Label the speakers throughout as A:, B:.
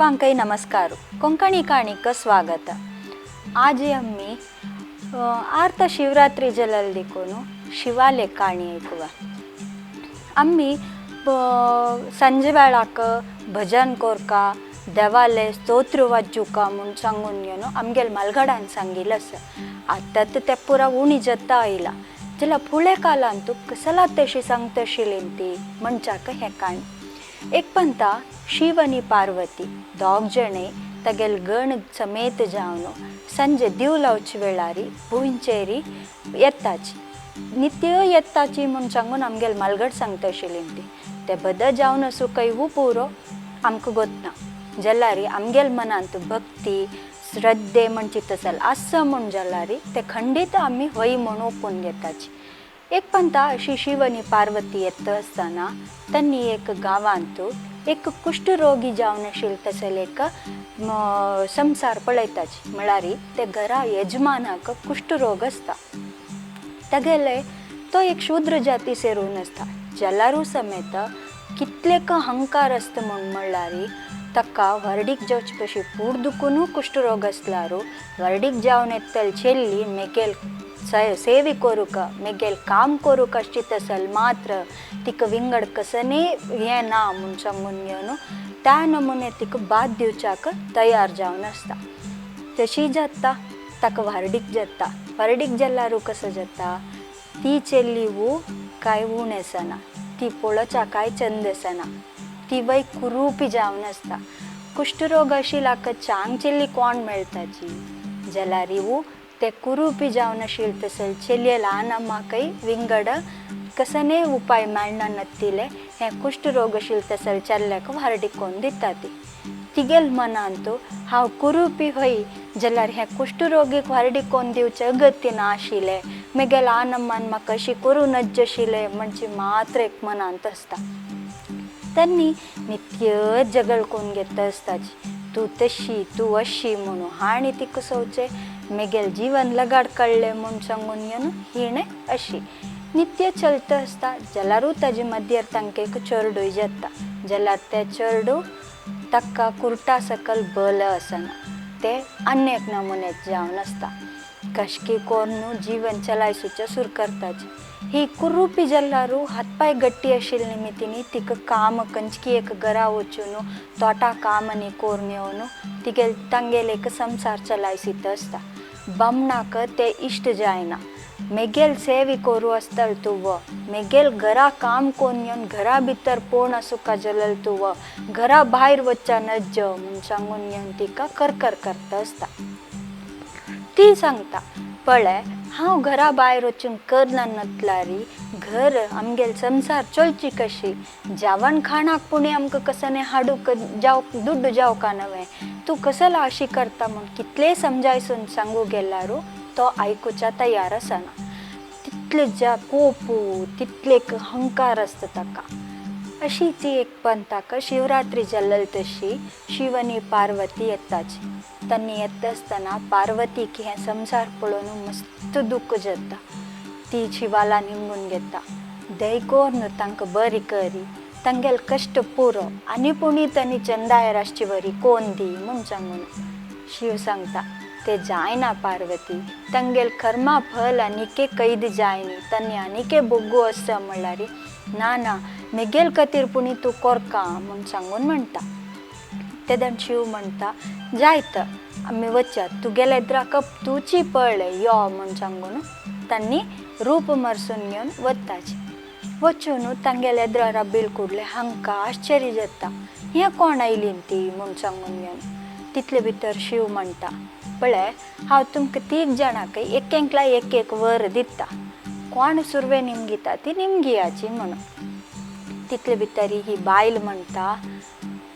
A: सर्वांकय नमस्कार. कोंकणी काणीक स्वागत. आज आम्ही आर्त शिवरात्री जलल दिकोनु शिवाले काणी ऐकवा. आम्ही संजे वेळाक भजन कोरका देवाले स्तोत्र वाचुका म्हूण सांगून घेवन आमगेल मलगडान सांगिल्लें आसा. आतां तें पुरा उणी जाता आयला. जाल्यार फुडें कालान तूं कसला तशी सांगतशिली ती म्हणच्याक हें काणी. एक पंता शिव आनी पार्वती दोग जाणें तागेल गण समेत जावन संजे दिव लावचे वेळारी भुंयचेरी येताची नित्य येताची म्हूण सांगून आमगेल मालगड सांगता आशिल्ली ती. ते बद जावन आसूं खंय पुरो आमकां गोतना जाल्यार आमगेल मनांत भक्ती श्रद्धे म्हणची तसल आसा म्हूण जाल्यार ते खंडीत आमी हय म्हूण ओपून घेताची. एक पंता अशी शिव आनी पार्वती येता आसतना तांणी एक गांवांत एक कुष्ठरोगी जावन आशिल्ले तसले एक संसार पळयताची. म्हळ्यार ते घरा यजमानाक कुष्ठरोग आसता. तागेले तो एक शूद्र जाती सेरून आसता. जाल्यारूय समेत कितलेक अहंकार आसता म्हूण म्हणल्यार ताका व्हरडीक जावचे पशी पूर दुखूनू कुष्ठरोग आसल्यारू व्हरडीक जावन येतले चेल्ली मेगेल सेवे करूंक मेगेल काम करूंक आसची तसल मात्र तिका विंगड कसने हें ना म्हूण सांगून घेवन त्या नमुने तिका बाद दिवच्याक तयार जावन आसता. तशी जाता ताका व्हारडीक जाता. व्हारडीक जाल्यारू कसो जाता ती चेल्ली वू कांय उण आसना, ती पळोवच्या कांय चंद आसना, ती वय कुरूपी जावन आसता. कुष्ठरोग आशिल्ल्याक चांग चेल्ली कोण मेळटाची जाल्यार वू ते कुरूपी जावन आशिल्ले तसल चेलये ल्हान अम्माकय विंगड कसने उपाय मेळना नत्तिले हें कुष्ठरोग आशिल्ले तसल चेल्ल्याक व्हारडीक कोन्न दिता ती. तिगेल मनांत हांव कुरूपी हय जाल्यार हें कुष्ठरोगीक व्हारडीक कोन्न दिवचें अगत्य ना आशिल्लें, मेगे ल्हान अम्मान म्हाका अशी करूं नज्ज आशिल्लें म्हणचे मात्र एक मनांत आसता. तांणी नित्य झगड कोन्न घेता आसताची, तूं तशी तूं अशी म्हणून हाणी तिका सोवचें मेगेल जिवन लगाड काडलें म्हूण सांगून घेवन हिणें अशी नित्य चलता आसता. जाल्यारूय ताजे मदीं तांकां एक चेडूय जाता. जाल्यार तें चेडूं ताका कुर्टा सकल बल आसना, तें आनी एक नमुन्याचें जावन आसता. कशकी कोन्न जिवन चलायसूचें सुरू करताची. ही कुरूपी जाल्यारू हातपांय गट्टी आशिल्ले निमितीनी तिका काम कंचकी एक घरा वचून तोटा काम आनी कोरून येवन तिगेल तांगेल एक संसार चलायसीत आसता. बामणाक ते इश्ट जायना, मेगेल सेवी करूं आसतल तूं व मेगेल घरा काम कोन्न येवन घरा भितर पोण आसूका जाल्यार तूं व घरा भायर वचच्या नज्ज म्हूण सांगून घेवन तिका करकर करता आसता. ती सांगता पळय हांव घरा भायर वचून करना नतलारी घर आमगेल संसार चलची कशी, जेवण खाणाक पुणी आमकां कसने हाडूंक जाव दुड्ड जावका नवें, तूं कसला अशी करता म्हूण कितलें समजायसून सांगू गेल्यारू तो आयकुच्या तयार आसना. तितले ज्या कोपू तितले एक अहंकार आसता ताका. अशी ती एक पंताक शिवरात्री जाल्ली तशी शिव आनी पार्वती येताची. तांणी येता आसतना पार्वतीक हें संसार पळोवन मस्त दुख्ख जाता. ती शिवाला निमगून घेता, दय कोरून तांकां बरी करी तांगेल कश्ट पुरो आनी पुणी तांणी चंदायर आसचे वरी कोन दी म्हूण सांगून. शिव सांगता ते जायना पार्वती, तांगेल कर्मा फल आनीके कैद जायनी, तांणी आनीके बोगू आसा म्हणल्यार ना ना मेगेल खातीर पुणी तूं कोरका म्हूण सांगून म्हणटा. तेदन शिव म्हणटा जायत आमी वचत तुगेले द्राकप तुची पळय यो म्हूण सांगून तांणी रूप मरसून घेवन वताची. वचून तांगेले द्रारा बिलकुडले हांकां आश्चर्य जाता हें कोण आयली ती म्हूण सांगून घेवन. तितले भितर शिव म्हणटा पळय हांव तुमकां तीग जाणांक एक एकला एक एक वर दिता, कोण सुरवे निमगिता ती निमगियाची म्हणून. तितले भितर ही बायल म्हणटा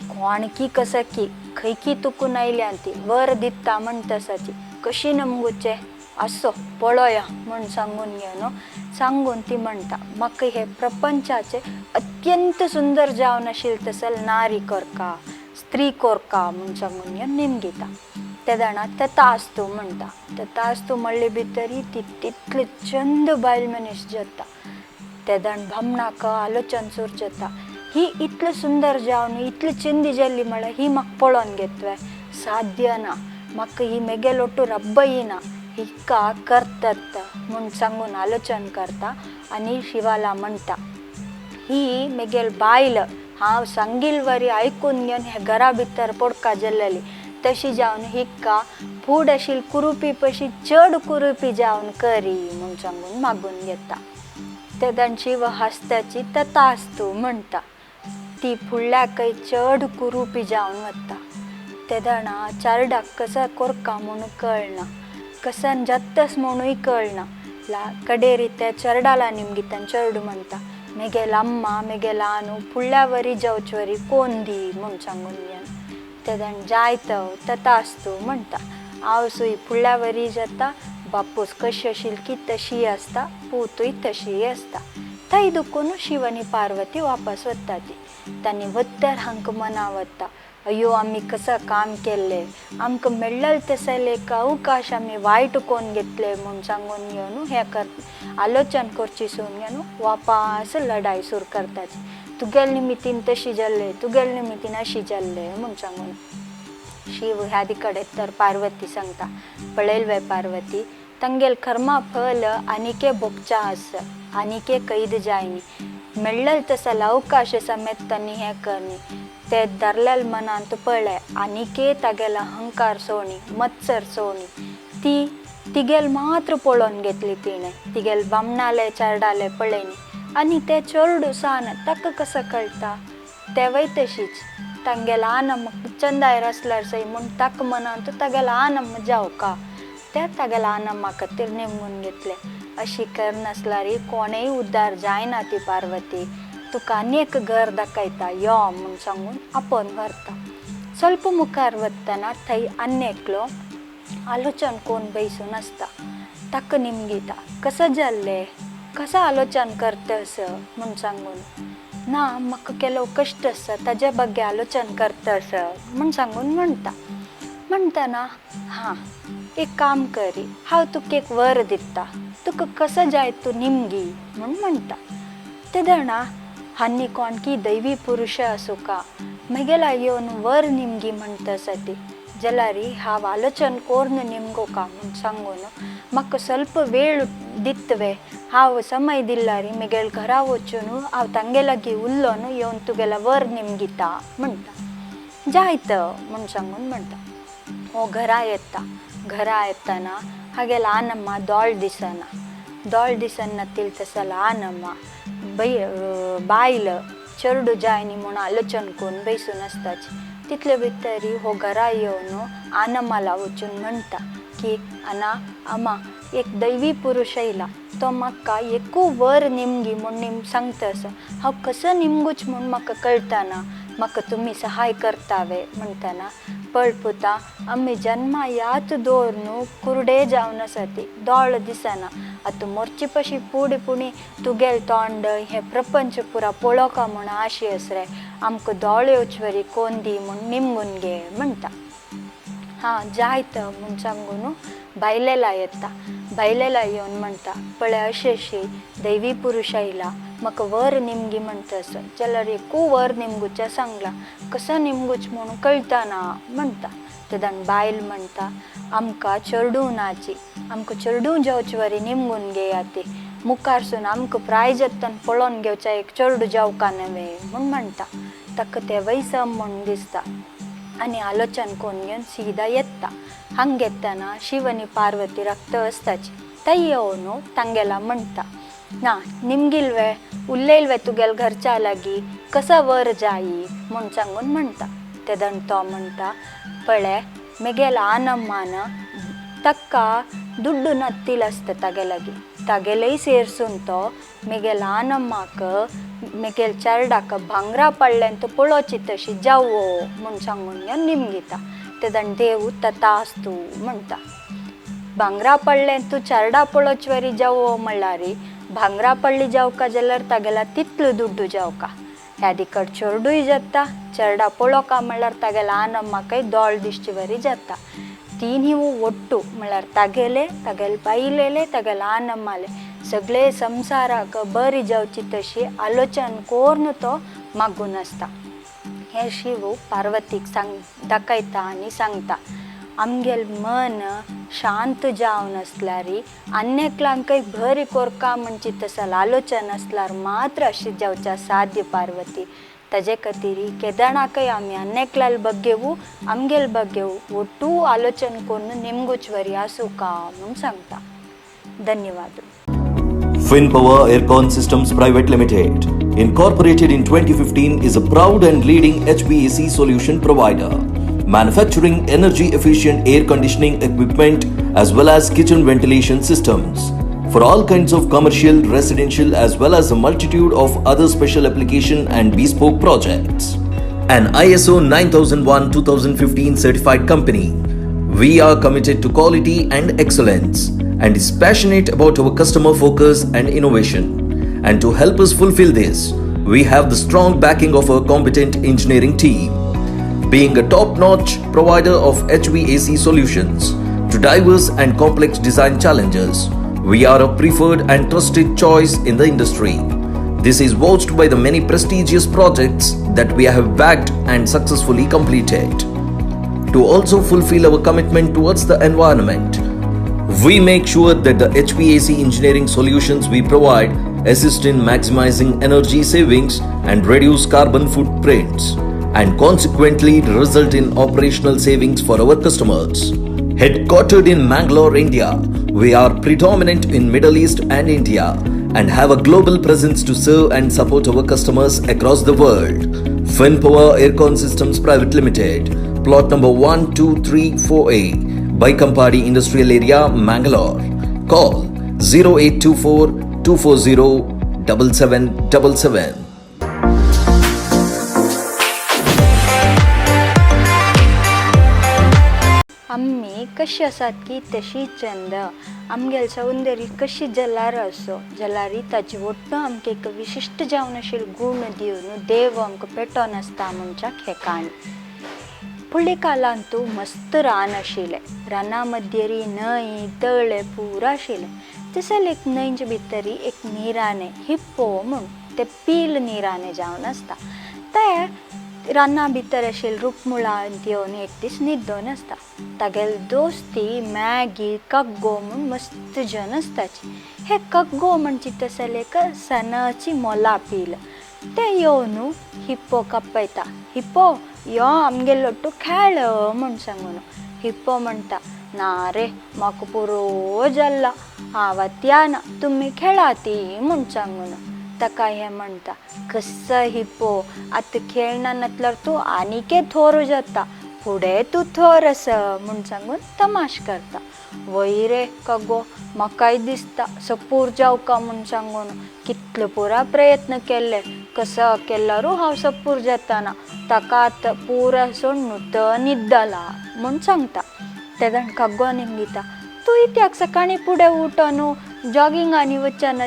A: कोणकी कसकी खंयकी तुकून आयल्या ती वर दिता म्हणटासाची कशी नमगुचें असो पळोया म्हूण सांगून घेवन सांगून ती म्हणटा म्हाका हे प्रपंचाचे अत्यंत सुंदर जावन आशिल्ले तसल नारी कोरका स्त्री कोरका म्हूण सांगून घेवन निमगिता. तेदणा तथास्तु म्हणटा. तथास्तु म्हणले भितरी ती तितले चंद बायल मनीस जाता. तेदण बामणाक आलोचन सुरू जाता ही इतलें सुंदर जावन इतली चिंदी जाल्ली म्हळ्यार ही म्हाका पळोवन घेतवे साध्य ना म्हाका ही मेगेल ओट्टू रब्ब येना हिका करतात म्हूण सांगून आलोचन करता आनी शिवाला म्हणटा ही मेगेल बायल हांव सांगील वरी आयकून घेवन हे घरा भितर पोडका जाल्लेली तशी जावन हिका फूड आशिल्ली कुरुपी पशी चड कुरुपी जावन करी म्हूण सांगून मागून घेता. तेदान शिव हासताची तथा आसतू म्हणटा. ती फुडल्याकय चड कुरुपी जावन वता. तेदणा चेरडाक कसा कोरका म्हूण कळना कसान जात्तस म्हणूय कळना. कडेरी ते चेरडाला निमगितान चेरडू म्हणटा मेगेल अम्मा मेगेल आनू फुडल्या वरी जावचे वरी कोन दी म्हूण सांगून घेवन तेदण जायत तथा आसतू म्हणटा. हांव सूय फुडल्या वरी जाता बापूस कशी आशिल्ली की तशी आसता पूतूय तशी आसता. थंय दुखून शिव आनी पार्वती वापस वता ती तांणी वत्तर हांकां मना वता अयो आमी कसं काम केल्लें आमकां मेळ्ळें तसलें एक अवकाश आमी वायट कोन घेतले म्हूण सांगून घेवन हें कर आलोचन करची सून घेवन वापास लढाय सुरू करताची तुगेले निमितीन तशी जाल्ले तुगेले निमितीन अशी जाल्ले म्हूण सांगून. शिव ह्या कडेन तर पार्वती सांगता पळयल पार्वती तांगेल कर्मा फल आनीके भोगचा आस आनीके कैद जायनी मेळ्ळें तसलो अवकाश समेत तांणी हें करनी ते धरलेल मनांत पळय आनीके तागेलो अहंकार सोणी मत्सर सोणी ती तिगेल मात्र पळोवन घेतली तिणें तिगेल बामणाले चेरडाले पळयनी आनी ते चेरडू सान ताका कसो कळटा तेवय तशीच तांगेल आनम चंदायर आसल्यार सय म्हूण ताका मनांत तागेल आनम जावका त्या तागेल्या आनमा खातीर नेमून घेतले. अशी करनासल्यार कोणेय उद्धार जायना ती पार्वती तुका आनी एक घर दाखयता यो म्हूण सांगून आपोवन व्हरता. ಸ್ವಲ್ಪ मुखार वतना थंय आनी एकलो आलोचन कोण बैसून आसता ताका निमगिता कसं जाल्लें कसं आलोचन करता असं म्हूण सांगून ना म्हाका केलो कश्ट आसा ताजे ಬಗ್ಗೆ आलोचन करता असं म्हूण सांगून म्हणटा. म्हणटना हां एक काम करी हांव तुका एक वर दिता तुका कसं जाय तूं निमगी म्हूण म्हणटा. तेदणा हांनी कोण की दैवी पुरुश आसूका म्हगेला येवन वर निमगी म्हणटा आसा ती जाल्यार हांव आलोचन कोर्न निमगोका म्हूण सांगून म्हाका ಸ್ವಲ್ಪ वेळ दितवे हांव समय दिल्यार म्हगेल घरा वचून हांव तांगे लागीं उल्लोन येवन तुगेला वर निमगिता म्हणटा. जायत म्हूण सांगून म्हणटा. हो घरा येता घरा येतना हागेला आनम्मा दोळ दिसना दोळ दिसना तील तसला आनम्मा बायल चेरडू जायनी म्हूण आलोचन करून बैसून आसताची. तितले भितरी हो घरा येवन आनम्माला वचून म्हणटा की आना आमा एक दैवी पुरुश येयला तो म्हाका एकू वर निमगी म्हूण निम सांगता आसा हांव कसो निमगूच म्हूण म्हाका कळटाना म्हाका तुमी सहाय करतावे म्हणटना पळ पुता आमी जन्मा याच दवर न्हू कुरडे जावन आसा ती दोळ दिसना आतां मोरची पशी पुडी पुणी तुगेल तोंड हें प्रपंच पुरा पळोवका म्हूण आशी आस रे आमकां दोळ येवचे वरी कोन दी म्हूण निमगून घे म्हणटा. हां जायत म्हूण सांगून बायलेला येता बायलेला येवन म्हणटा पळय अशें अशी दैवी पुरुश आयला म्हाका वर निमगी म्हणटा आसा जाल्यार एकू वर निमगुचें सांगलां कसो निमगूच म्हूण कळटा ना म्हणटा. तेदण बायल म्हणटा आमकां चेरडूं नाची आमकां चेरडूं जावचे वरी निमगून घेया ती मुखारसून आमकां प्राय जातन पळोवन घेवच्या एक चेरडूं जावका नव्हे म्हूण म्हणटा. ताका तेंवय सम म्हूण दिसता आनी आलोचन कोन घेवन सीदा येता. हांग येतना शिव आनी पार्वती रक्त आसताची थंय येवन तांगेला म्हणटा ना निमगिलवे उलयलवे तुगेल घरच्या लागीं कसो वर जायी म्हूण सांगून म्हणटा. तेदण तो म्हणटा पळय मेगेल आनम्मान ताका दुड्डू नत्तील आसता तागे लागीं तागेलेय सेरसून तो मेगेल आनम्माक मेगेल चेरडाक भांगरा पडल्यान तो पळोवची तशी जावो म्हूण सांगून घेवन निमगिता. तेदण देव तथा आसतू म्हणटा. भांगरा पडलें तूं चेरडा पळोवचे वरी जावो म्हणल्यार भांगरा पडली जावका जाल्यार तागेला तितलो दुड्डू जावका ह्या दिकट चेरडूय जाता चेरडा पळोवका म्हणल्यार तागेला आनम्माकय दोळ दिसचे वरी जाता. तिनूय ಒಟ್ಟು म्हणल्यार तागेले तागेले बायलेले तागेले आनम्माले सगळे संवसाराक बरी जावची तशी आलोचन कोर्न तो मागून आसता. हें शिव पार्वतीक सांग दाखयता आनी सांगता आमगेल मन शांत जावन आसल्यार आन्यकलांकय बरी कोरका म्हणची तसल आलोचन आसल्यार मात्र अशी जावच्या साध्य पार्वती. ताजे खातीर केदणाकय आमी अन्नेकलाल बग्गेवू आमगेल बग्गेवू ಒಟ್ಟು ಆಲೋಚನೆ ಕೊಂಡು ನಿಮ್ಗುಚ್ ವರಿ ಸುಖ म्हूण सांगता. धन्यवाद.
B: FinPower Aircon Systems Private Limited, incorporated in 2015, is a proud and leading HVAC solution provider, manufacturing energy efficient air conditioning equipment as well as kitchen ventilation systems for all kinds of commercial, residential as well as a multitude of other special application and bespoke projects. An ISO 9001-2015 certified company, we are committed to quality and excellence and is passionate about our customer focus and innovation. And to help us fulfill this, we have the strong backing of our competent engineering team. Being a top-notch provider of HVAC solutions to diverse and complex design challenges, we are a preferred and trusted choice in the industry. This is vouched by the many prestigious projects that we have backed and successfully completed. To also fulfill our commitment towards the environment, we make sure that the HVAC engineering solutions we provide assist in maximizing energy savings and reduce carbon footprints, and consequently result in operational savings for our customers. Headquartered in Mangalore, India, we are predominant in Middle East and India and have a global presence to serve and support our customers across the world. FinPower Aircon Systems Private Limited, plot number 1234A, Baikampady Industrial Area, Mangalore. Call 0824 240 7777.
A: आमी कशी आसात की तशी चंद आमगेल सौंदर्य कशी जलार असो जलारी ताजी वट्ट आमकां एक विशिश्ट जावन आशिल्ले गूण दिवन देव आमकां पेटोवन आसता म्हणच्याक हें काणी. फुडल्या कालांतू मस्त रान आशिल्लें. राना मध्येरी न्हंय तळें पुरो आशिल्लें. तशें एक न्हंयचे भितरी एक निराने हिप्पो म्हूण तें पील निराने जावन आसता. तें राना भितर आशिल्ले रुखमुळांत येवन एक दीस न्हिदोन आसता. तागेले दोस्ती मॅगी कग्गो म्हूण मस्त जन आसताची. हे कग्गो म्हणचे तसले एक सणाची मोला पील तें येवन हिप्पो आपयता. हिप्पो यो आमगेलो लोट्टू खेळ म्हूण सांगून. हिप्पो म्हणटा ना रे म्हाका पुरो जाल्ला हांव आतां येना तुमी खेळाती म्हूण सांगून. ताका हें म्हणटा कसो हिप्पो आतां खेळना नासल्यार तूं आनीकय थोर जाता फुडें तूं थोर आस म्हूण सांगून तमाश करता. वय रे कगो म्हाकाय दिसता सपूर जावका म्हूण सांगून कितले पुरा प्रयत्न केल्ले कसो केल्यारू हांव सपूर जाताना ताका आतां पुरा सोडून न्हिदला म्हूण सांगता. तेदण कग्गो निमगिता तूं इत्याक सकाळीं फुडें उठोन जॉगिंगांनी वचना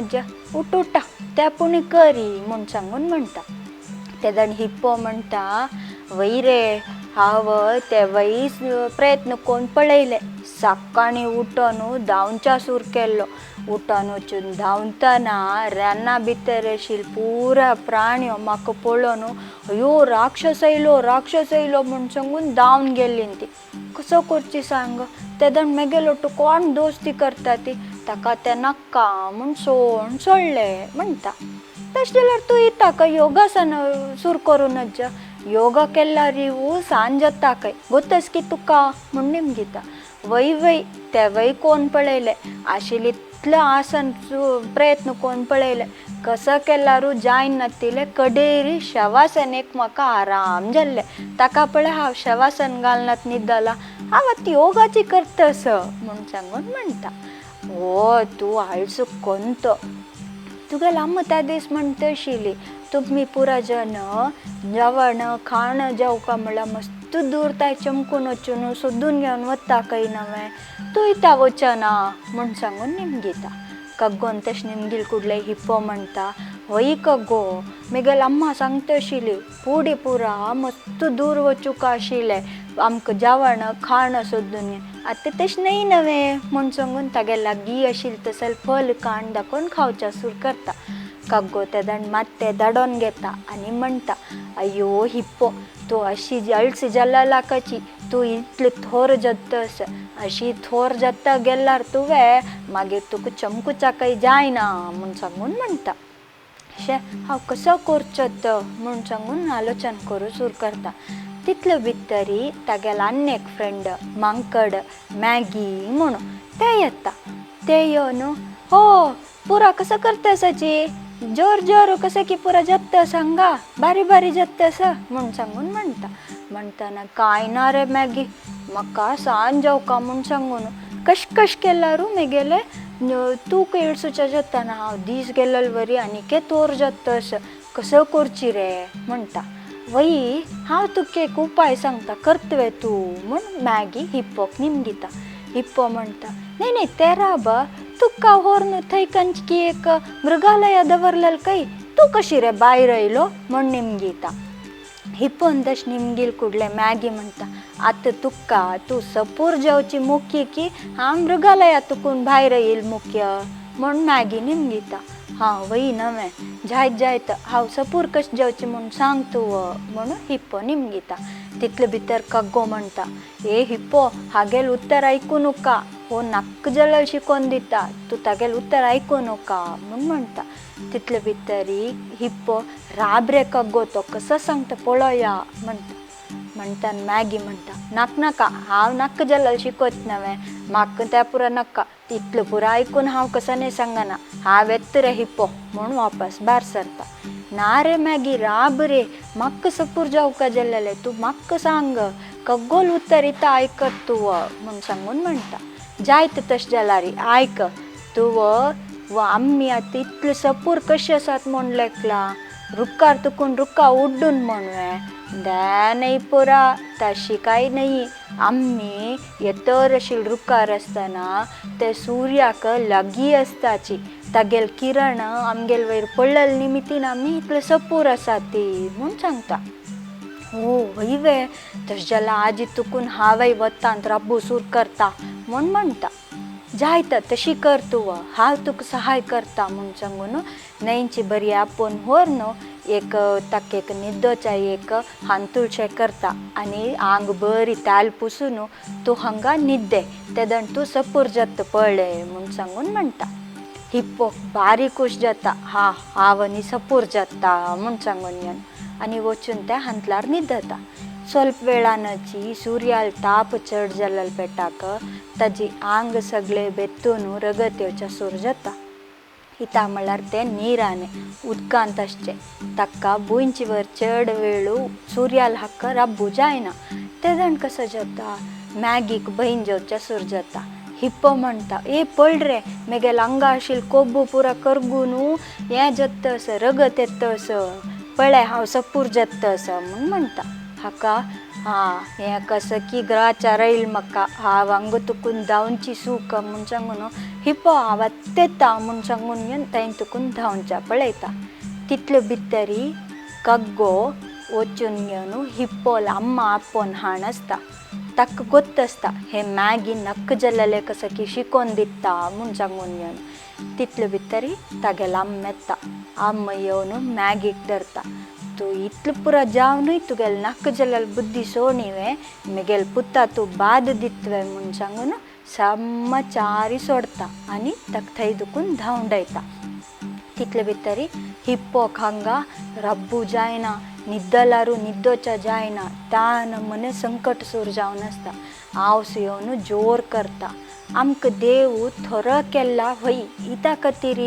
A: उठ उठा त्या पुणी करी म्हूण सांगून म्हणटा. तेदण हिप्पो म्हणटा वय रे हांव तेवय प्रयत्न करून पळयले सकाळीं उठोन धांवच्या सूर केल्लो. उठोन वचून धांवतना राना भितर आशिल्ले पुरा प्राणी म्हाका पळोवन अयो राक्षस येयलो राक्षस येयलो म्हूण सांगून धांवन गेली ती. कसो करची सांग तेदण मेगेलो कोण दोस्ती करता ती ताका तें नाका म्हूण सोड सोडलें म्हणटा. तशें जाल्यार तूं येता खंय योगासन सुरू करूं नज योगा केल्यार सांज जाता खंय गोतस की तुका म्हूण निमगिता. वय वय तेवय कोण पळयलें आशिल्ले इतलें आसन प्रयत्न कोण पळयलें कसो केल्यारू जायनातिल्लें कडेरी शवासनेक म्हाका आराम जाल्लें. ताका पळय हांव शवासन घालनात न्हिदला हांव आतां योगाची करता म्हूण सांगून म्हणटा. ओ तूं आळसो कोंतो तुगेली अम्मा त्या दीस म्हणटा आशिल्ली तुमी पुरा जन जेवण खाण जेवका म्हणल्यार मस्त दूर ताय चमकून वचून सोदून घेवन वता खंय नवें तूं इत्या वचना म्हूण सांगून निमगिता. कग्गोन तशें निमगील कुडले हिप्पो म्हणटा वय कग्गो मेगेली अम्मा सांगता आशिल्ली पुडी पुरा मस्त दूर वचूंक आशिल्लें आमकां जेवण खाण सोदून आतां तशें न्हय नवें म्हूण सांगून तागे लागीं आशिल्लें तसलें फल काण दाखोवन खावच्या सूर करता. कग्गो तेदण मात्ते दडोन घेता आनी म्हणटा, अय्यो हिप्पो तूं अशी अळसी जल्ललाकाची, तूं इतले थोर जत्तस, अशी थोर जत्ता गेल्यार तुवें मागीर तुका चमकुचाकय जायना म्हूण सांगून म्हणटा. शे हांव कसो करचो तो म्हूण सांगून आलोचन करूं सुरू करता. तितले भितरी तागेलो आनी एक फ्रेंड मांकड मॅगी म्हणून ते येता. ते येवन हो पुरा कसो करता सची जोर जोर कसं की पुरा जत्तस हांगा बारी बारी जत्तस म्हूण सांगून म्हणटा. म्हणटना कांय ना रे मॅगी, म्हाका सांज जावका म्हूण सांगून कश कश केल्यारू मेगेले तूं इळसूच्या जाताना हांव दीस गेल्ले वरी आनीके तोर जातस, कसो करची रे म्हणटा. वय हांव तुका एक उपाय सांगता, करतवे तूं म्हूण मॅगी हिप्पोक निमगिता. हिप्पो म्हणटा, न्ही न्ही ते राब तुका व्हरून थंय कंचकी एक मृगालया दवरलेल काय, तूं कशी रे भायर येयलो म्हूण निमगिता. हिप्पोन तशें निमगील कुडलें मॅगी म्हणटा, आतां तुका तूं सपूर जेवची मुख्य की हांव मृगालया तुकून भायर येयल मुख्य म्हूण मॅगी निमगिता. हां वय नवें जायत जायत हांव सपूर कशें जेवचें म्हूण सांग तूं म्हणून हिप्पो निमगिता. तितले भितर कग्गो म्हणटा, ए हिप्पो हागेल उत्तर आयकूं नाका, हो नाक्क जलल शिकोवन दिता, तूं तागेल उत्तर आयकूं नाका म्हूण म्हणटा. तितले भितरी हिप्पो राब रे कग्गो तो कसो सांगता पळोवया म्हणटा. म्हणटा मॅगी म्हणटा, नाक नाका हांव नाक्क जलल शिकोत नवें, म्हाका तें पुरो नाका, तितलें पुरो आयकून हांव कसो न्ही सांगना, हांव येता रे हिप्पो म्हूण वापस भायर सरता. ना रे मॅगी राब रे, म्हाका सपूर जावका जाल्लें, तूं म्हाका सांग कग्गोल उत्तर इता आयकत तूं म्हूण सांगून म्हणटा. जायत तशें जाल्यार आयक तूं आमी आतां इतले सपूर कशें आसात म्हूण लेखलां, रुखार तुकून रुखा उड्डून म्हणवें न्हय पुरा, तशी कांय न्हय, आमी येतर अशी रुखार आसतना ते सुर्याक लागीं आसताची, तागेल किरण आमगेल वयर पडलेले निमितीन आमी इतले सपूर आसा ती म्हूण सांगता. हो वय वे तशें जाल्यार आजी तुकून हांवय वतांत राब्बू सूर करता म्हूण म्हणटा. जायता तशी कर तूं, हांव तुका सहाय करता म्हूण सांगून न्हंयची बरी आपोवन व्हरून एक ताका एक न्हिदोच्या एक हांतुळशें करता आनी आंग बरी ताल पुसून तूं हांगा न्हिदे तेदण तूं सपूर जाता पळय म्हूण सांगून म्हणटा. हिप्पो बारीक खूश जाता, हा हांव आनी सपूर जाता म्हूण सांगून येवन आनी वचून त्या हांतलार न्हिदता. स्वल्प वेळानची सुर्याल ताप चड जाल्ले पेटाक ताजी आंग सगळे बेतून रगत येवच्या सूर जाता. इता म्हळ्यार तें निराने उदकांत आसचें, ताका भुंयचे वर चड वेळू सुर्याल हाका राब्बू जायना. तेदण कसो जाता मॅगीक भंय जेवच्या सूर जाता. हिप्पो म्हणटा, ए पळ रे मेगेल आंगा आशिल्ल कोब्बू पुरा करगून हें जाता असं रगत येता असं पळय हांव सपूर जाता असं म्हूण म्हणटा. हाका हां हें कसं की ग्रहाचार येयल म्हाका, हांव हांगा तुकून धांवची सूख म्हूण सांगून हिप्पो हांव आत्तेता येता म्हूण सांगून येवन थंय तुकून धांवच्या पळयता. तितले भितरी कग्गो वचून घेवन हिप्पोल अम्मा आपोवन हाण आसता. ताका गोत्त आसता हे मॅगी नक्क जाल्लें कसं की शिकोवन दिता म्हूण सांगून घेवन तितले भितरी तागेलो अम्मा येता. अम्मा येवन मॅगीक धरता, तूं इतलें पुरो जावनूय तुगेले नाक्क जाल्ले बुद्दी सोडनी मेगेल पुता तूं बाद दितवे म्हूण सांगून साम्मा चारी सोडता आनी ताका थंय दुखून धांवडायता. तितले भितरी हिप्पोक हांगा रब्बू जायना, न्हिदलारू न्हिदोच्या जायना, त्या नमुने संकट सूर जावन आसता. आवस येवन जोर करता, आमकां देव थोरो केल्ला हय इता खातीर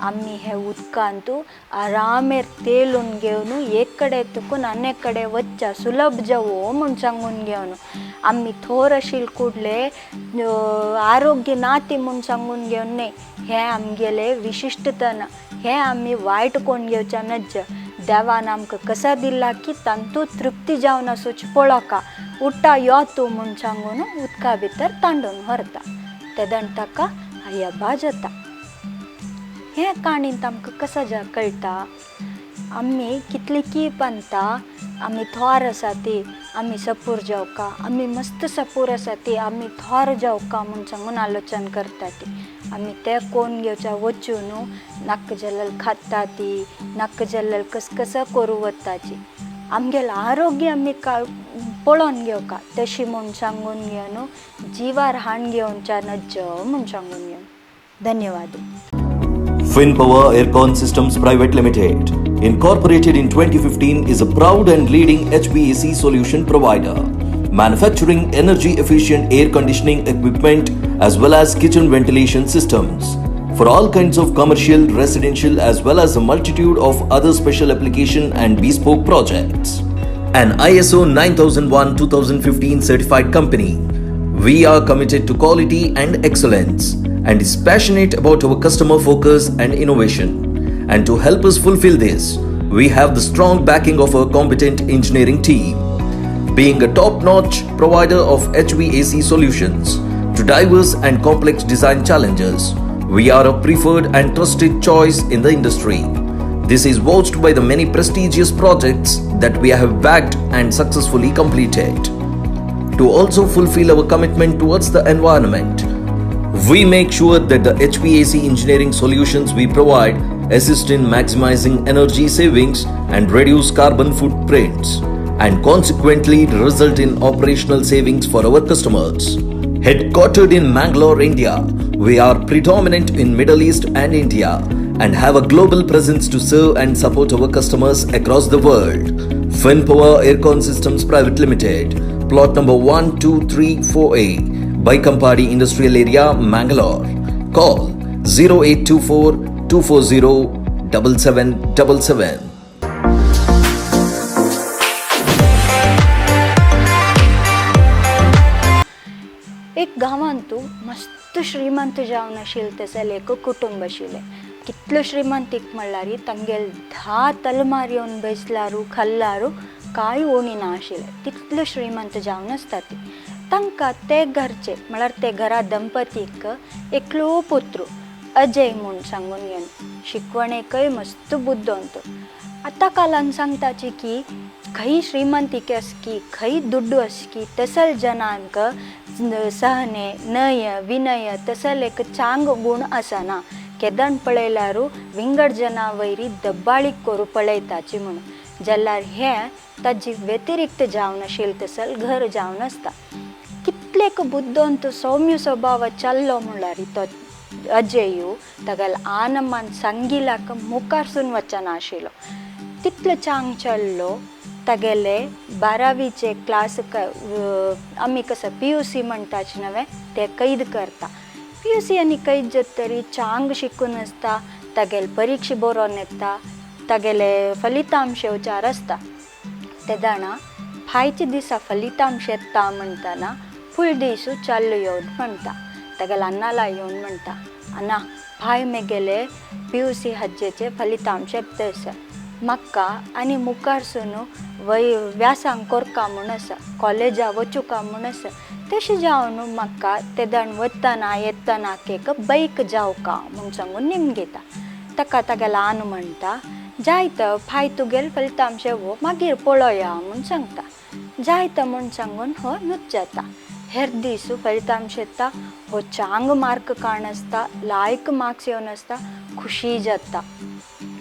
A: आमी हे उदकांतू आरामेर तेलून घेवन एक कडेन तुकून आनी एक कडेन वच्चा सुलभ जावो म्हूण सांगून घेवन आमी थोर आशिल्ले कुडले आरोग्य नाती म्हूण सांगून घेवन न्हय, हें आमगेलें विशिश्टतन, हें आमी वायट कोण घेवच्या नज्ज. देवान आमकां कसा दिला की तांतूत तृप्ती जावन आसूची पळोवका, उठा यो तूं म्हूण सांगून उदका भितर तांडून व्हरता. तेदण ताका अय्यबा जाता. हे काणींत आमकां कसो कळटा आमी कितली की पंता आमी थोर आसा ती, आमी सपूर जावका, आमी मस्त सपूर आसा ती, आमी थोर जावका म्हूण सांगून आलोचन करता ती. आमी ते कोण घेवच्या वचून न्हू नाक्क जाल्यार खाता ती नाक्क जाल्यार कस कसं करूं वताची आमगेलें आरोग्य आमी पळोवन घेवका तशी म्हूण सांगून घेवन जिवार हाण घेवच्या नज्ज म्हूण सांगून घेवन धन्यवाद.
B: FinPower Aircon Systems Private Limited, incorporated in 2015, is a proud and leading HVAC solution provider, manufacturing energy efficient air conditioning equipment as well as kitchen ventilation systems for all kinds of commercial, residential, as well as a multitude of other special application and bespoke projects. An ISO 9001:2015 certified company, we are committed to quality and excellence and is passionate about our customer focus and innovation. And to help us fulfill this, we have the strong backing of our competent engineering team. Being a top notch provider of HVAC solutions to diverse and complex design challenges, we are a preferred and trusted choice in the industry. This is vouched by the many prestigious projects that we have backed and successfully completed. To also fulfill our commitment towards the environment, we make sure that the HVAC engineering solutions we provide assist in maximizing energy savings and reduce carbon footprints, and consequently result in operational savings for our customers. Headquartered in Mangalore, India, we are predominant in Middle East and India and have a global presence to serve and support our customers across the world. FinPower Aircon Systems Private Limited, plot number 1234A, Baikampady Industrial Area, Mangalore. Call 0824 240 7777.
A: एक गांवांत मस्त श्रीमंत जावन आशिल्लें तसलें एक कुटुंब आशिल्लें. कितलो श्रीमंतीक म्हणल्यार तांगेले 10 तलमार येवन बसल्यारू खाल्लारू कांय उणी ना आशिल्लें, तितलो श्रीमंत जावन आसता ती. तांकां ते घरचे म्हळ्यार ते घरा दंपतीक एकलो पुत्र अजय म्हूण सांगून घेवन शिकवणेकय मस्त बुद्दोंत. आतां कालान सांगताची की खंय श्रीमंतीक आसकी खंय दुड्डू आसकी तसल जनांक सहने नय विनय तसल एक चांग गूण आसना. केदण पळयल्यारू विंगड जना वयरी दब्बाळीक करूं पळयताची म्हणून जाल्यार हें ताजी व्यतिरिक्त जावन आशिल्लें तसल घर जावन आसता. कितलेक बुद्दोंत सौम्य स्वभाव चल्लो म्हणल्यार तो अजयू तागेले आनमान सांगिलाक मुखारसून वचना आशिल्लो. तितलो चांग चल्लो तागेले 12वीचे क्लास आमी कसं PUC म्हणटाचे नवें ते कैद करता. PUC आनी कैद जातरी चांग शिकून आसता, तागेले परिक्षा बरोवन येता, तागेले फलितांश येवचार आसता. तेदना फायच्या दिसा फलितांश येता म्हणटना फूल दीस चालू येवन म्हणटा तागेले अन्नाला येवन म्हणटा, अन्ना फाय मेगेले PUC हाजेचे फलितांश येता आसा, म्हाका आनी मुखारसून वय व्यासांग कोरका म्हूण आसा, कॉलेजा वचुका म्हूण आसा, तशें जावन म्हाका तेदण वतना येतना एक बैक जावका म्हूण सांगून निमगेता. ताका तागेलो आन म्हणटा जायत फाय तुगेले फलितांश हो मागीर पळोवया म्हूण सांगता. जायत म्हूण सांगून हो नूच जाता. हेर दीस फलितांश येता, हो चांग मार्क काण आसता, लायक मार्क्स येवन आसता, खुशी जाता.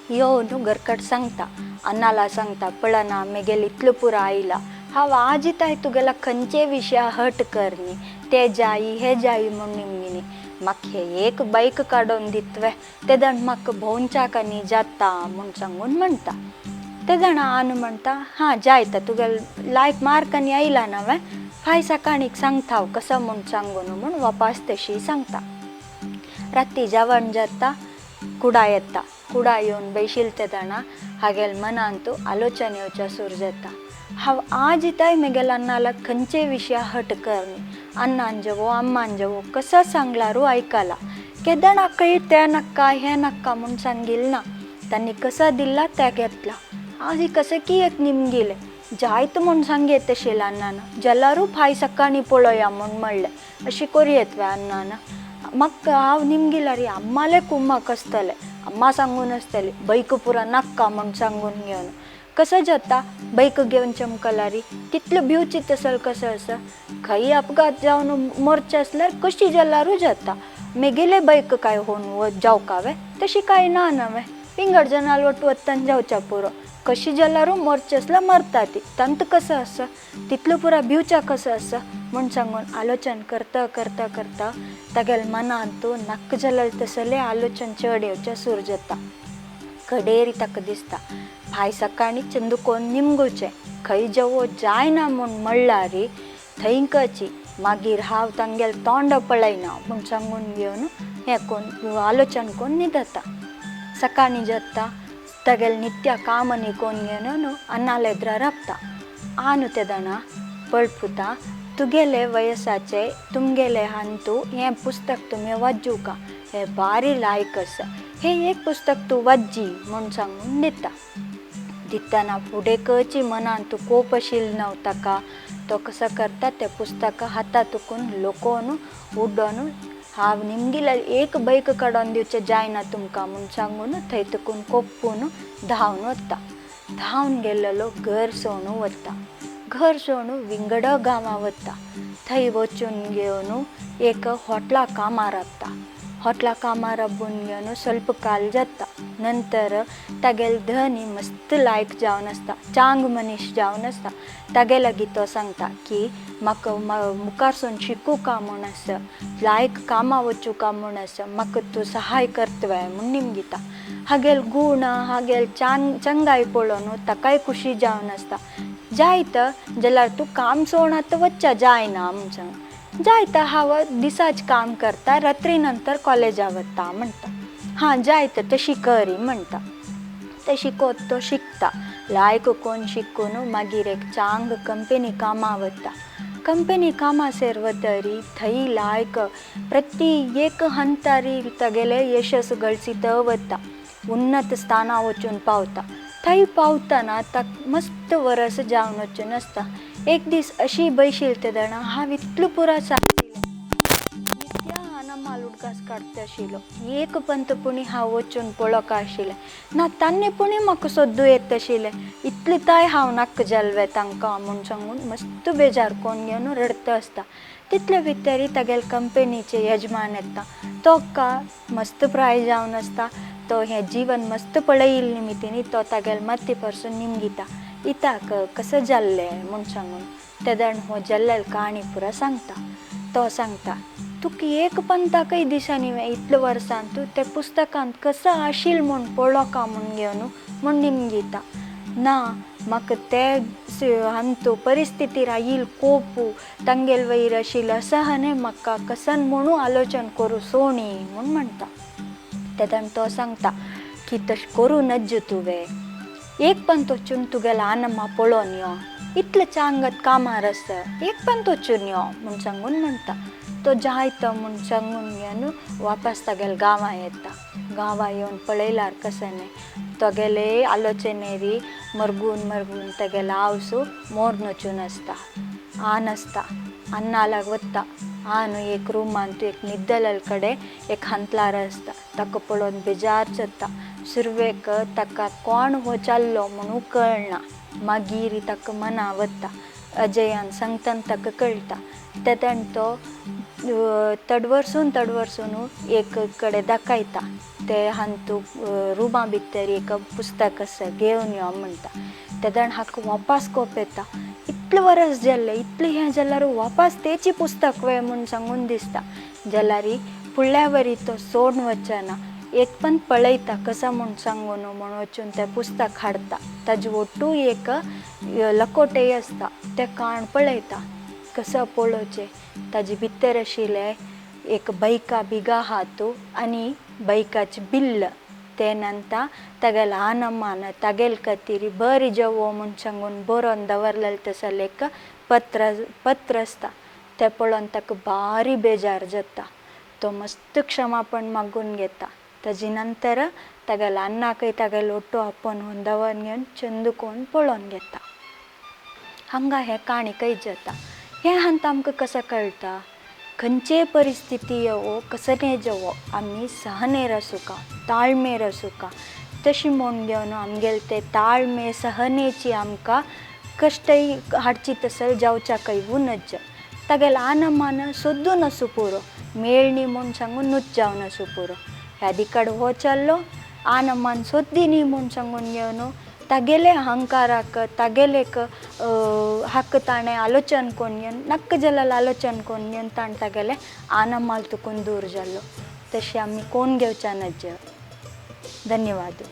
A: येवन घरकट सांगता, अन्नाला सांगता, पळना मेगेले इतलो पुरो आयला, हांव आजिताय तुगेला खंयचे विशया हट करनी, ते जायी हे जायी म्हूण निमगिनी, म्हाका हे एक बायक काडून दितवे तेदण म्हाका भोंवच्याक आनी जाता म्हूण सांगून म्हणटा. तेदण आन म्हणटा हां जायता तुगेले लायक मार्क आनी आयला नवें, फाय सकाळीक सांगता हांव कसो म्हूण सांगून म्हूण वापास तशी सांगता. राती जेवण जाता, कुडा येता, कुडा येवन बैशील तेदना हागेले मनांत आलोचन येवच्या सूर जाता. हांव आजिताय मेगेले अन्नाला खंयचे विशया हट करनी, अन्नान जेवो अम्मान जेवो कसो सांगलारू आयकला, केदणा कळी तें नाका हें नाका म्हूण सांगिल्लें ना, तांणी कसो दिला तें घेतला, आज कसं की एक निमगिलें जायत म्हूण सांगयत तशें अन्नान, जाल्यारू फाय सकाळीं पळोवया म्हूण म्हणलें, अशें करुयेत वे अन्नान, म्हाका हांव निमगिल्यार अम्माले कुमाक आसतलें, अम्मा सांगून आसतली बैक पुरा नाका म्हूण सांगून घेवन कसं जाता, बैक घेवन चमकलारी तितलो भिवची तसल कसं आसा, खंय अपघात जावन मोर्चे आसल्यार कशी जाल्यारूय जाता, मेगेले बैक काय होवन जावकावे तशी काय ना नवे विंगड जनाल वट्टू वत्तन जावच्या पुरो कशी जाल्यारू मरचेसला मरता ती तंत कसं आसा तितलो पुरा भिवच्या कसं आसा म्हूण सांगून आलोचन करता करता करता तागेले मनांत नक्क जाल्यार तसले आलोचन चड येवचें सुरू जाता. कडेरी ताका दिसता फाय सकाळीं चंदुकोन निमगुचें खंय जेवो जायना म्हूण म्हणल्यार थंयकची मागीर हांव तांगेलें तोंड पळयना म्हूण सांगून घेवन हें कोन्न आलोचन कोन्न न्हिदता. सकाळीं जाता तागेलें नित्य काम कोन्न घेवन न्हू अन्नाले एदरा राबता. आनु तेदना पळपुता तुगेले वयसाचे तुमगेले हांतू हें पुस्तक तुमी वाचूका हें भारी लायक आसा हें एक पुस्तक तूं वाची म्हूण सांगून दिता. दितना फुडें कची मनांत कोप आशिल्लो न्हू ताका तो कसो करता तें पुस्तक हातांतून लोकोवन उडोवन हांव निमगिल्यार एक बैक काडून दिवचें जायना तुमकां म्हूण सांगून थंय तुकून कोप्पून धांवन वता. धांवन गेल्लो घर सोडून वता. घर सोडून विंगड गांवां वता. थंय वचून घेवन एक हॉटला कामार राबता. हॉटला कामार राबून घेवन स्वल्प काल जाता. नंतर तागेले धनी मस्त लायक जावन आसता चांग मनीस जावन आसता. तागे लागीं तो सांगता की म्हाका मुखारसून शिकूका म्हूण आसा लायक कामां वचूका म्हूण आसा म्हाका तूं सहाय करतले म्हूण निमगिता. हागेले गूण हागेले चंगाय पळोवन ताकाय खुशी जावन आसता. जायत जाल्यार तूं काम सोडून आतां वच्चा जायना म्हूण सांग जायत हांव दिसाच काम करता रात्री नंतर कॉलेजा वता म्हणटा. हां जायत तशी करी म्हणटा. तशी कोत तो शिकता लायक कोन्न शिकून मागीर एक चांग कंपनी कामां वता. कंपनी कामां सेर वतरी थंय लायक प्रति एक हंतारी तागेले यशस ಗಳಿಸಿत वता. उन्नत स्थाना वचून पावता. थंय पावतना ताका मस्त वरस जावन वचून आसता. एक दीस अशी बैशील तेदना हांव इतलो पुरा सारकिलें नित्या आनमाल उडगास काडटा आशिल्लो एक पंत पुणी हांव वचून पळोवंक आशिल्लें ना तान्ने पुणी म्हाका सोदू येत आशिल्लें इतलें ताय हांव नाका जाल्लें तांकां म्हूण सांगून मस्त बेजार कोन्न घेवन रडटा आसता. तितले भितर तागेले कंपनीचे यजमान येता तो का मस्त प्राय जावन आसता. तो हें जीवन मस्त पळयिल्ले निमितीनी तो तागेले माती पासून निमगिता इताक कसं जाल्लें म्हूण सांगून तेदण हो जाल्लेल काणी पुरा सांगता. तो सांगता तुका एक पंताकय दिसांनी इतले वर्सान तूं ते पुस्तकांत कसो आशिल्लो म्हूण पळोवका म्हूण घेवन म्हूण निमगिता. ना म्हाका ते हांतू परिस्थितीर आयिल्लो कोपू तांगेले वयर आशिल्लें असहने म्हाका कसन म्हणून आलोचन करूं सोणी म्हूण म्हणटा. तेदण तो सांगता की तशें करूं नज्ज तुवें एक पंत वचून तुगेलो आनमा पळोवन यो इतलें चांगत कामार आसा एक पंत वचून यो म्हूण सांगून म्हणटा. तो जायत म्हूण सांगून घेवन वापस तागेले गांवां येता. गांवां येवन पळयल्यार कशें न्ही तागेले आलोचनेरी मरगून मरगून तागेलो आवसू मोर्न वचून आसता. आन आसता अन्नालाग वता. आन एक रुमांत एक न्हिदलेले कडेन एक हांतलार आसता. ताका पळोवन बेजार जाता. सुरवेक ताका कोण हो जाल्लो म्हणून कळना. मागीर ताका मना वता. अजयान सांगतना ताका कळटा. तेदण तो तडवरसून तडवरसून एक कडेन दाखयता ते हांतू रुमा भितर एक पुस्तक आसा घेवन यो म्हणटा. तेदण हाका वापास कोप येता इतलें वरस जाल्लें इतलें हें जाल्यार वापास तेची पुस्तक वे म्हूण सांगून दिसता. जाल्यार फुडल्या वरी तो सोडून वचना एक पण पळयता कसा म्हूण सांगून म्हूण वचून तें पुस्तक हाडटा. ताजे ओट्टू एक लकोटेय आसता तें काण पळयता कसो पळोवचें ताजे भितर आशिल्लें एक बैका बिगा आहा तूं आनी बैकाचें बिल्ल ते नंतर तागेले आनमान तागेले खातीर बरें जेवो म्हूण सांगून बरोवन दवरलेलें तसलें एक पत्र पत्र आसता. तें पळोवन ताका भारी बेजार जाता. तो मस्त क्षमापण मागून घेता. ताजे नंतर तागेले अन्नाकय तागेलो ओटो आपोवन होंदावन घेवन चंद कोन्न पळोवन घेता. हांगा हें काणी खंय जाता हें हांत आमकां कसो कळटा खंयचेय परिस्थिती येवो कसलें जेवो आमी सहनेर आसूका ताळमेर आसूका. तशी म्हूण घेवन आमगेले ते ताळमे सहनेची आमकां कश्टय हाडची तसो जावच्याकय नज्ज. तागेले आनमान सोद्दून आसूं पुरो, मेळणी म्हूण सांगून नूच जावन आसूं पुरो. ह्या दिकड हो चल्लो आनमान सोद्दी न्ही म्हूण सांगून घेवन तागेले अहंकाराक तागेलेक हक्क ताणें आलोचन कोन्न घेवन नक्क जाल्यार आलोचन कोन्न घेवन ताणें तागेले आनमाल तुकून दूर जाल्लो. तशें आमी कोण घेवच्या नज्ज. धन्यवाद.